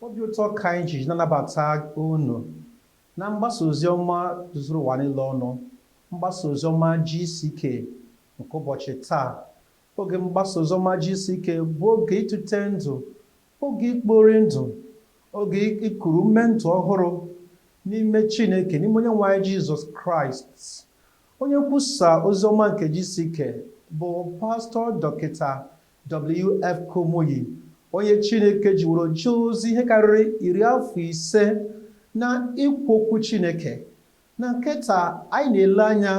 Obi ụtọ ka anyị ji na-anabata unu na mgbasa oziọma zuru ụwa niile ọnụ, mgbasa oziọma GCK nke ụbọchị taa. Oge mgbasa oziọma GCK bụ oge ịtụte ndụ, oge ikpori ndụ, oge ikuru ume ndụ ọhụrụ n'ime Chineke, n'ime Onye nwe anyị Jizọs Kraịst. Onye nkwusa oziọma nke GCK bụ Pastọ Dọkịta W.F. Kumuyi, onye Chineke jiworo jee ozi ihe karịrị 50 na ikwu okwu Chineke. Na nke taa, anyị na-ele anya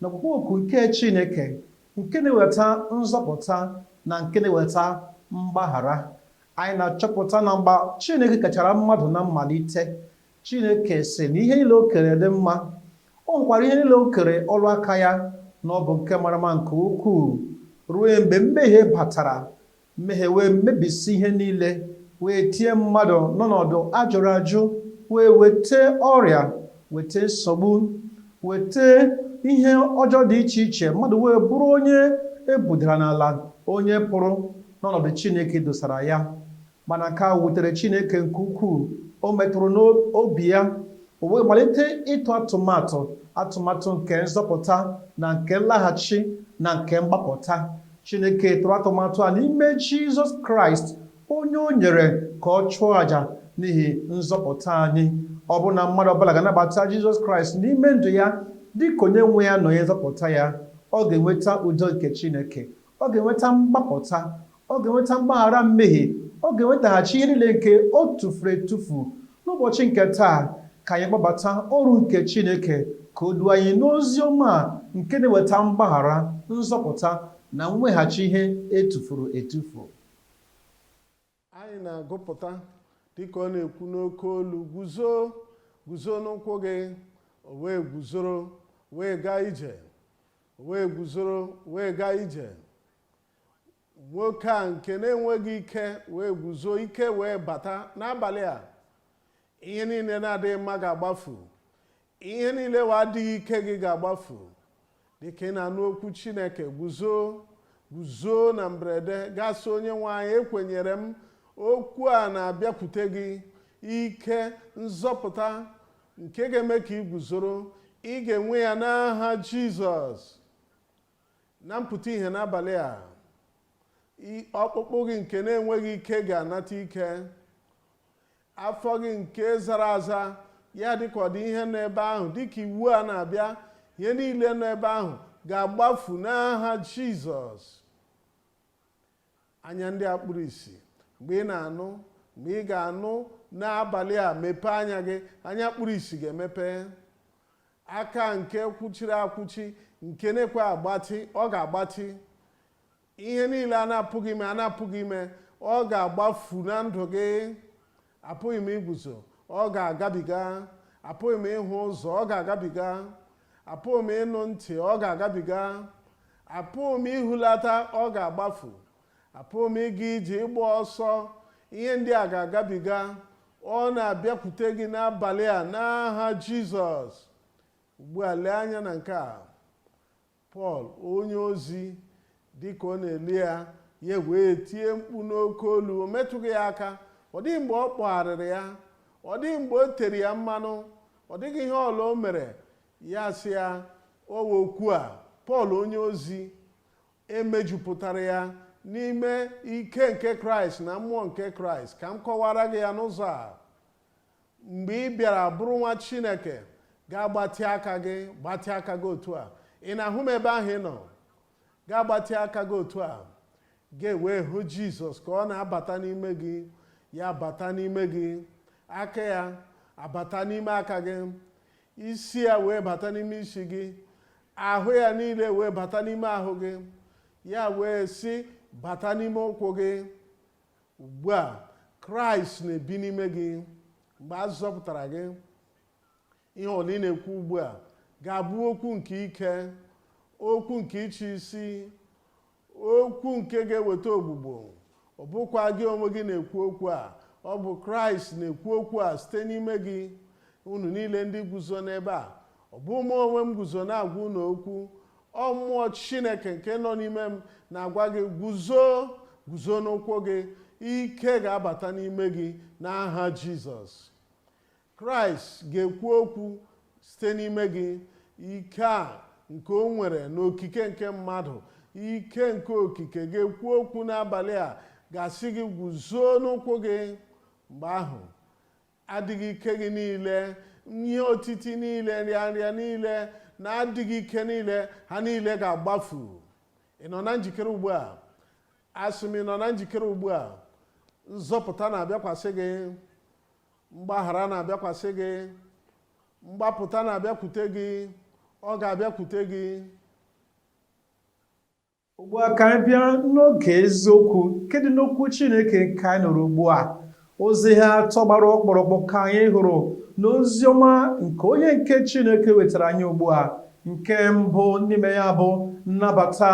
n'ọkpụkpọ oku nke Chineke nke na-eweta nzọpụta na nke na-eweta mgbaghara. Anyị na-achọpụta na mgbe Chineke kechara mmadụ na mmalite, Chineke sị na ihe niile o kere dị mma. O nwekwara ihe niile o kere ọrụ aka ya na ọ bụ nke mara mma nke ukwuu, ruo mgbe mmehie batara. Mmehie wee mebisi ihe niile, wee tie mmadụ n'ọnọdụ ajụrụ ajụ, wee weta ọrịa, weta nsogbu, weta ihe ọjọọ dị iche iche. Mmadụ wee bụrụ onye ebudara n'ala, onye pụrụ n'ọnọdụ Chineke dosara ya. Mana nke a wutere Chineke nke ukwuu. O metụrụ n'obi ya, o wee malite ịtụ atụmatụ, atụmatụ nke nzọpụta na nke nlaghachi na nke mgbapụta. Chineke tụrụ atụmatụ a n'ime Jizọs Kraịst, onye o nyere ka ọ chụọ àjà n'ihi nzọpụta anyị. Ọ bụrụ na mmadụ ọbụla ga-anabata Jizọs Kraịst n'ime ndụ ya dịka onye nwe ya na onye nzọpụta ya, ọ ga-enweta udo nke Chineke, ọ ga-enweta mgbapụta, ọ ga-enweta mgbaghara mmehie, ọ ga-enwetaghachi ihe niile nke o tufuru etufu. N'ụbọchị nke taa, ka anyị kpọbata ọrụ nke Chineke ka o duo anyị n'ozi ọma a nke na-eweta mgbaghara, nzọpụta na mweghachi ihe etufuru etufu. Anyị na-agụpụta dịka ọ na-ekwu n'oke olu, guzo, guzo n'ụkwụ gị. O wee guzoro wee gaa ije, o wee guzoro wee gaa ije. Nwoke a nke na-enweghị ike wee guzo, ike wee bata. N'abalị a, ihe niile na-adịghị mma ga-agbafu, ihe niile wee adịghị ike gị ga-agbafu. Dịka ị na-anụ okwu Chineke, guzo, guzo na mberede, gasị onye nwe anyị, ekwenyere m okwu a na-abịakwute gị, ike nzọpụta nke ga-eme ka ị guzoro, ị ga-enwe ya n'aha Jizọs. Na mpụta ihe n'abalị a, ọkpụkpụ gị nke na-enweghị ike ga-anata ike. Afọ gị nke zara aza ya dịka ọ dị ihe nọ ebe ahụ, dịka iwu a na-abịa, ihe niile nọ ebe ahụ ga-agbafu n'aha Jizọs. Anya ndị a kpuru isi, mgbe ị na-anụ, mgbe ị ga-anụ n'abalị a, mepee anya gị, anya kpuru isi ga-emepe. Aka nke kwụchiri akwụchi, nke na-ekwe agbatị, ọ ga-agbatị. Ihe niile a na-apụghị ime, a na-apụghị ime, ọ ga-agbafu na ndụ gị. Apụghị m iguzo, ọ ga-agabiga. Apụghị m ịhụ ụzọ, ọ ga-agabiga. Apụghị m ịnụ ntị, ọ ga-agabiga. Apụghị m ihulata, ọ ga-agbafu. Apụghị m ịga ije, ịgba ọsọ, ihe ndị a ga-agabiga. Ọ na-abịakwute gị n'abalị a n'aha Jizọs. Ugbu a, lee anya na nke a. Pọl onye ozi, dịka ọ na-ele ya, ya wee tie mkpu n'oke olu. O metụghị ya aka, ọ dịghị mgbe ọ kpọgharịrị ya, ọ dịghị mgbe o tere ya mmanụ, ọ dịghị ihe ọla o mere ya. Sị ya owe okwu a, Pọl onye ozi emejupụtara ya n'ime ike nke Kraịst na mmụọ nke Kraịst. Ka m kọwara gị ya n'ụzọ a: mgbe ị bịara bụrụ nwa Chineke, ga-agbatị aka gị, gbatị aka gị otu a. Ị na-ahụ m ebe ahụ ị nọ? Ga-agbatị aka gị otu a, ga-ewee hụ Jizọs ka ọ na-abata n'ime gị. Ya bata n'ime gị, aka ya abata n'ime aka gị, isi ya wee bata n'ime isi gị, ahụ ya niile wee bata n'ime ahụ gị, ya wee si bata n'ime ụkwụ gị. Ugbu a, Kraịst na-ebi n'ime gị. Mgbe a zọpụtara gị, ihe ọbụla ị na-ekwu ugbu a ga-abụ okwu nke ike, okwu nke ịchị isi, okwu nke ga-eweta ogbugbo. Ọ bụkwa gị onwe gị na-ekwu okwu a, ọ bụ Kraịst na-ekwu okwu a site n'ime gị. Unu niile ndị guzo n'ebe a, ọ bụ mụ onwe m guzo na-agwa unu okwu. Ọ mmụọ Chineke nke nọ n'ime m na-agwa gị, guzo, guzo n'ụkwụ gị. Ike ga-abata n'ime gị n'aha Jizọs. Kraịst ga-ekwu okwu site n'ime gị. Ike a nke o nwere n'okike nke mmadụ, ike nke okike ga-ekwu okwu n'abalị a, ga-asị gị guzo n'ụkwụ gị. Mgbe ahụ, adịghị ike gị niile, ihe otiti niile, nrịanrịa niile na adịghị ike niile, ha niile ga-agbafu. Ị nọ na njikere ugbu a? Asị m, ị nọ na njikere ugbu a? Nzọpụta na-abịakwasị gị, mgbaghara na-abịakwasị gị, mgbapụta na-abịakwute gị, ọ ga-abịakwute gị. Ugbu a ka anyị bịa n'oge eziokwu nke dị n'okwu Chineke nke anyị nụrụ ugbu a. Ozi ha atọ gbara ọkpụrụkpụ ka anyị hụrụ n'ozi ọma nke onye nke Chineke wetara anyị ugbu a. Nke mbụ n'ime ya bụ nnabata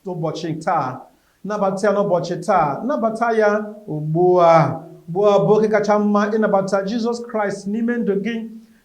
ụbọchị taa. Nabata ya n'ụbọchị taa, nabata ya ugbu a. Ugbu a bụ oge kacha mma ịnabata Jizọs Kraịst n'ime ndụ gị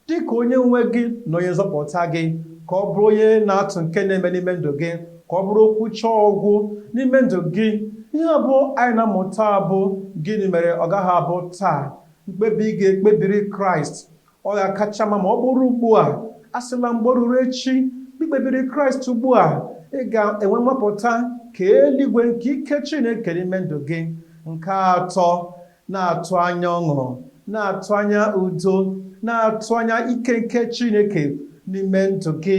dịka onye nwe gị na onye nzọpụta gị, ka ọ bụrụ onye na-atụ nke na-eme n'ime ndụ gị, ka ọ bụrụ okwu chọọ ọgwụ n'ime ndụ gị. Ihe abụọ anyị na-amụta bụ gịnị mere ọ gaghị abụ taa? Mkpebi ị ga-ekpebiri Kraịst, ọ ga-akacha mma ma ọ bụrụ ugbu a. Asịla mgbe ruru echi. Ikpebiri Kraịst ugbu a, ị ga-enwe mmapụta ka eluigwe nke ike Chineke n'ime ndụ gị. Nke atọ, na-atụ anya ọṅụ, na-atụ anya udo, na-atụ anya ike nke Chineke n'ime ndụ gị.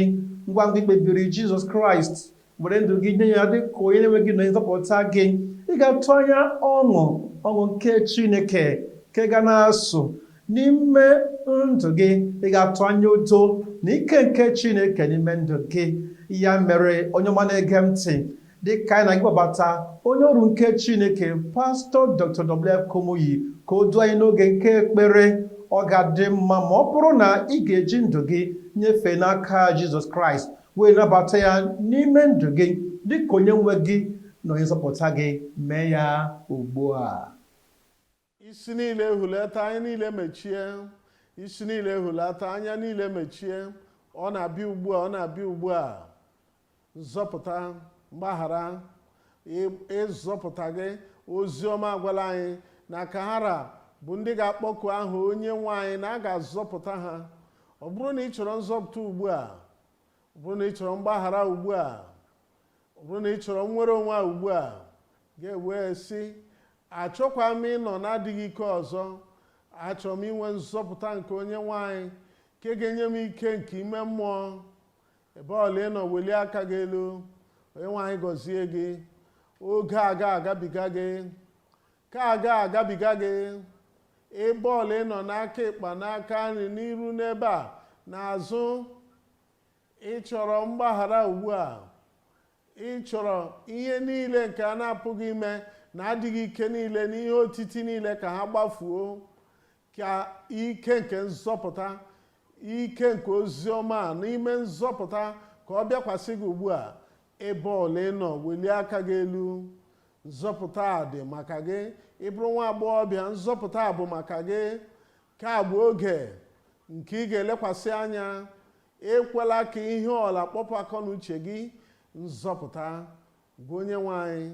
Ngwa ngwa ikpebiri Jizọs Kraịst, were ndụ gị nye ya dịka onye na-enweghị na nzọpụta gị, ị ga-atụ anya ọṅụ, ọṅụ nke Chineke nke ga na-asụ n'ime ndụ gị. Ị ga-atụ anya udo na ike nke Chineke n'ime ndụ gị. Ya mere, onye ọma na-ege m ntị, dịka anyị na-akpọbata onye ọrụ nke Chineke, Pastọ Dr. W.F. Kumuyi, ka o duo anyị n'oge nke ekpere, ọ ga-adị mma ma ọ bụrụ na ị ga-eji ndụ gị nyefee n'aka Jizọs Kraịst, wee nabata ya n'ime ndụ gị dịka onye nwe gị na onye nzọpụta gị. Mee ya ugbu a. Isi niile ehulata, anya niile mechie. Isi niile ehulata, anya niile mechie. Ọ na-abịa ugbu a, ọ na-abịa ugbu a. Nzọpụta, mgbaghara, ịzọpụta gị. Ozi ọma agwala anyị na kahara bụ ndị ga-akpọku aha onye nwe anyị na a ga-azọpụta ha. Ọ bụrụ na ị chọrọ nzọpụta ugbu a, ọ bụrụ na ị chọrọ mgbaghara ugbu a, ọ bụrụ na ị chọrọ nnwere onwe ugbu a, ga-ewe sị, achọkwa m ịnọ na-adịghị ike ọzọ. Achọrọ m inwe nzọpụta nke onye nwe anyị nke ga-enye m ike nke ime mmụọ. Ebe ọla ị nọ, welie aka gị elu. Onye nwe anyị gọzie gị. Oge aga agabiga gị, ka aga agabiga gị. Ebe ọla ị nọ, n'aka ịkpa, n'aka nri, n'iru, n'ebe a, n'azụ, ị chọrọ mgbaghara ugbu a, ị chọrọ ihe niile nke a na-apụghị ime na adịghị ike niile na ihe otiti niile ka ha gbafuo, ka ike nke nzọpụta, ike nke ozi ọma a n'ime nzọpụta ka ọ bịakwasị gị ugbu a. Ebe ọla ị nọ, welie aka gị elu. Nzọpụta a dị maka gị. Ị bụrụ nwa agbọghọbịa, nzọpụta a bụ maka gị. Ka bụ oge nke ị ga-elekwasị anya. Ekwela ka ihe ọla kpọpụ akọ na uche gị. Nzọpụta gwa onye nwe anyị.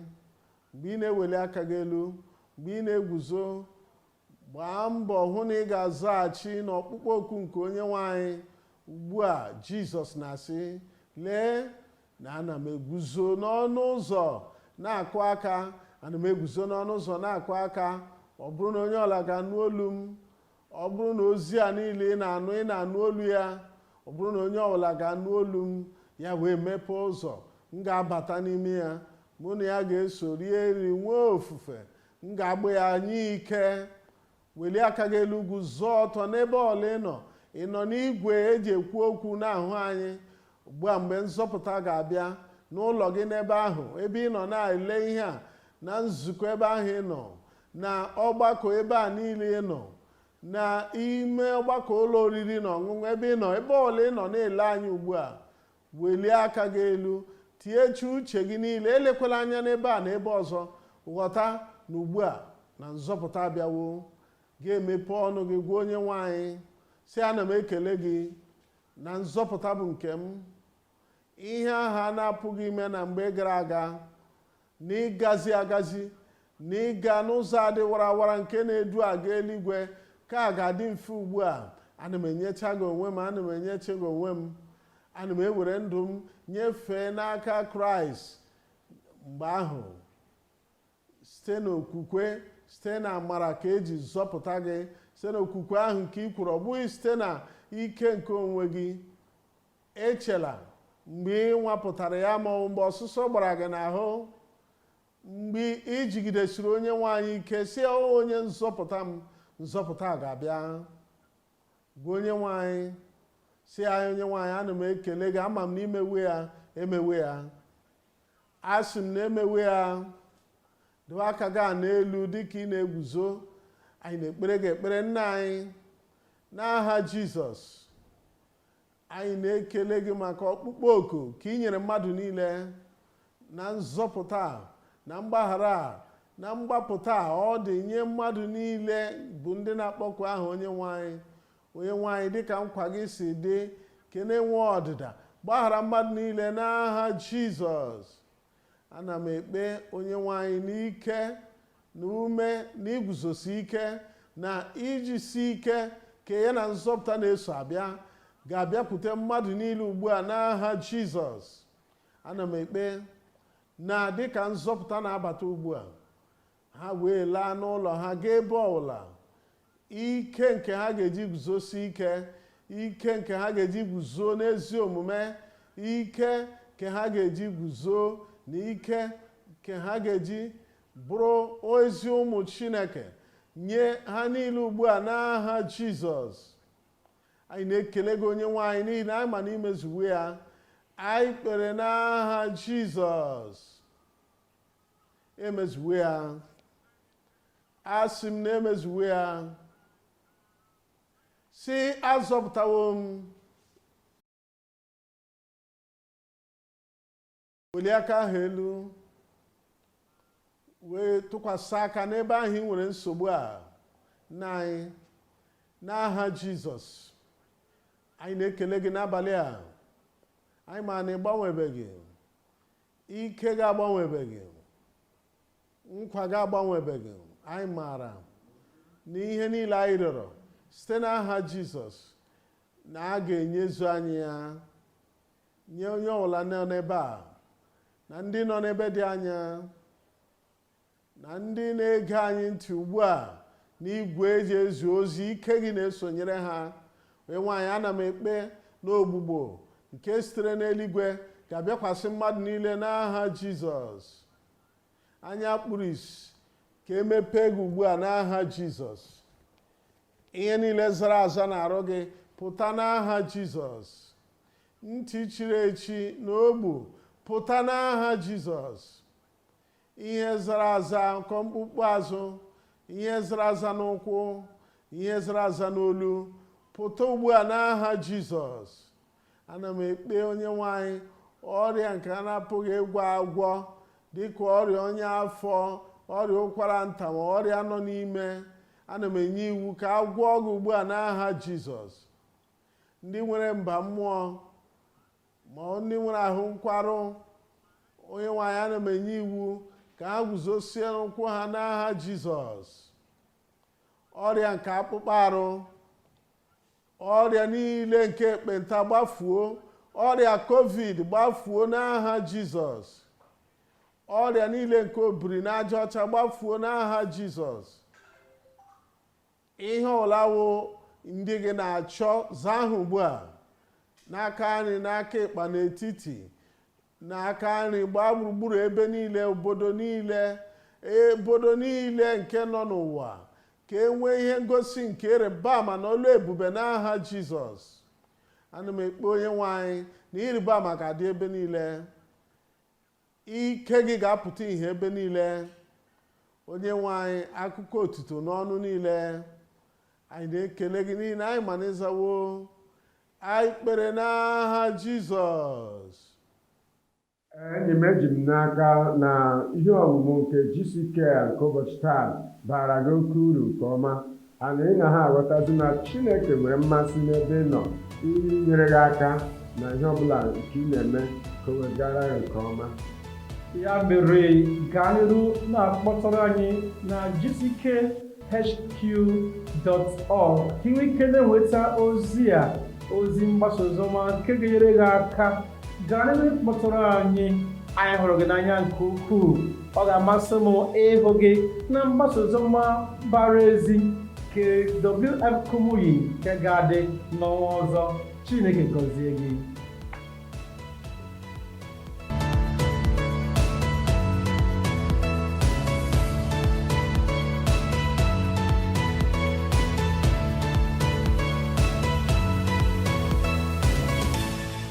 Mgbe ị na-eweli aka gị elu, mgbe ị na-eguzo, gbaa mbọ hụ na ị ga-azaghachi n'ọkpụkpọ oku nke onye nwe anyị ugbu a. Jizọs na-asị, lee na ana m eguzo n'ọnụ ụzọ na-akụ aka. Ana m eguzo n'ọnụ ụzọ na-akụ aka. Ọ bụrụ na onye ọla ga-anụ olu m, ọ bụrụ na ozi a niile ị na-anụ, ị na-anụ olu ya, ọ bụrụ na onye ọbụla ga-anụ olu m, ya wee mepee ụzọ, m ga-abata n'ime ya, mụ na ya ga-eso rie nri, nwee ofufe, m ga-agba ya nye ike. Welie aka gị elu, guzo ọtọ n'ebe ọla ị nọ. Ị nọ n'igwe eji ekwu okwu na-ahụ anyị ugbu a. Mgbe nzọpụta ga-abịa n'ụlọ gị, n'ebe ahụ ebe ị nọ na-ele ihe a, na nzukọ ebe ahụ ị nọ, na ọgbakọ ebe a niile ị nọ, na ime ọgbakọ ụlọ oriri na ọṅụṅụ ebe ị nọ, ebe ọla ị nọ na-ele anyị ugbu a, welie aka gị elu, tinyechi uche gị niile, elekwala anya n'ebe a na ebe ọzọ. Ghọta na ugbu a na nzọpụta abịawo. Ga-emepe ọnụ gị gwa onye nwe anyị, sị, ana m ekele gị na nzọpụta bụ nke m. Ihe ahụ a na-apụghị ime na mgbe gara aga, na ịgazi agazi. Na ịga n'ụzọ adị warawara nke na-edu aga eluigwe ka a ga-adị mfe ugbu a. Ana m enyecha gị onwe m, ana m enyecha gị onwe m, ana m ewere ndụ m nyefee n'aka Kraịst. Mgbe ahụ, site n'okwukwe, site na amara ka eji zọpụta gị, site n'okwukwe ahụ nke ị kwuru, ọ bụghị site na ike nke onwe gị. Echela mgbe ị nwapụtara ya, ma ọ bụ mgbe ọsụsọ gbara gị n'ahụ, mgbe ị jigidesiri Onye nwe anyị ike, si onye nzọpụta m, nzọpụta ga-abịa. Gwa Onye nwe anyị, si anyị, "Onye nwe anyị, ana m ekele gị. Ama m na imewe ya, emewe ya. Asị m na emewe ya." Dowe aka gị a n'elu dịka ị na-eguzo. Anyị na-ekpere gị ekpere. Nna anyị, n'aha Jizọs, anyị na-ekele gị maka ọkpụkpọ oku ka ị nyere mmadụ niile na nzọpụta na mgbaghara na mgbapụta. Ọ dị nye mmadụ niile bụ ndị na-akpọku aha Onye nwe anyị. Onye nwe anyị, dịka nkwa gị si dị, kene nwe ọdịda, gbaghara mmadụ niile n'aha Jizọs. Ana m ekpe, Onye nwe anyị, n'ike na ume na iguzosi ike na ijisi ike ka ya na nzọpụta na-eso abịa ga-abịakwute mmadụ niile ugbu a n'aha Jizọs. Ana m ekpe na dịka nzọpụta na-abata ugbu a, ha wee laa n'ụlọ ha, gaa ebe ọbụla, ike nke ha ga-eji guzosi ike, ike nke ha ga-eji guzo n'ezi omume, ike nke ha ga-eji guzo na ike nke ha ga-eji bụrụ ezi ụmụ Chineke, nye ha niile ugbu a n'aha Jizọs. Anyị na-ekele gị, Onye nwe anyị, n'ihi na anyị ma na imezuwe ya. Anyị kpere n'aha Jizọs, emezuwe ya. Asị m na emezuwe ya. Si, "Azọpụtawo m." Welie aka ahụ elu wee tụkwasị aka n'ebe ahụ ị nwere nsogbu a. Nna anyị, n'aha Jizọs, anyị na-ekele gị n'abalị a. Anyị ma na ị gbanwebeghị, ike gị agbanwebeghị, nkwa gị agbanwebeghị. Anyị maara na ihe niile anyị rịọrọ site n'aha Jizọs na a ga-enyezu anyị ya. Nye onye ọbụla nọ n'ebe a, na ndị nọ n'ebe dị anya, na ndị na-ege anyị ntị ugbu a n'igwe eji ezi ozi, ike gị na-esonyere ha. Onye nwe anyị, ana m ekpe n'ogbugbo nke sitere n'eluigwe ga-abịakwasị mmadụ niile n'aha Jizọs. Anya kpuru isi ka emepee gị ugbu a n'aha Jizọs. Ihe niile zara aza na-arụ gị pụta n'aha Jizọs. Ntị chiri echi na ogbu pụta n'aha Jizọs. Ihe zara aza nkọ mkpụkpụ azụ, ihe zara aza n'ụkwụ, ihe zara aza n'olu, pụta ugbu a n'aha Jizọs. Ana m ekpe, Onye nwe anyị, ọrịa nke a na-apụghị ịgwọ agwọ, dịka ọrịa onye afọ, ọrịa ụkwara nta, ma ọrịa nọ n'ime, ana m enye iwu ka a gwọọ gị ugbu a n'aha Jizọs. Ndị nwere mba mmụọ ma ndị nwere ahụ nkwarụ, Onye nwe anyị, ana m enye iwu ka ha guzosie n'ụkwụ ha n'aha Jizọs. Ọrịa nke akpụkpọ arụ, ọrịa niile nke ekpenta gbafuo, ọrịa COVID gbafuo n'aha Jizọs. Ọrịa niile nke obiri na aja ọcha gbafuo n'aha Jizọs. Ihe ọlawo ndị gị na-achọ, zaa ahụ ugbu a, n'aka nri, n'aka ịkpa, n'etiti, n'aka nri, gbaa gburugburu ebe niile, obodo niile, obodo niile nke nọ n'ụwa, ka e nwee ihe ngosi nke ịrịba ama na olu ebube n'aha Jizọs. Ana m ekpe, Onye nwe anyị, na ịrịba ama ga-adị ebe niile, ike gị ga-apụta ìhè ebe niile. Onye nwe anyị, akụkọ otuto n'ọnụ niile. Anyị na-ekele gị n'ihi na anyị ma na ịzawo. Anyị kpere n'aha Jizọs. Enyi m, eji m n'aka na ihe ọmụmụ nke GCK nke ụbọchị taa bara gị oke uru nke ọma, ana ị na ha aghọtazi na Chineke nwere mmasị n'ebe ị nọ inyere gị aka na ihe ọbụla nke ị na-eme ka o wegara gị nke ọma. Ya mere, gaa n'iru na-akpọtụrụ anyị na gckhq.org ka ị nwee ike na-enweta ozi a, ozi mgbasa oziọma nke ga-enyere gị aka. Gaa n'iru ịkpọtụrụ anyị. Anyị hụrụ gị n'anya nke ukwuu. Ọ ga-amasị m ịhụ gị na mgbasa oziọma bara ezi nke WF Kumuyi nke ga-adị n'ọnwa ọzọ. Chineke gọzie gị.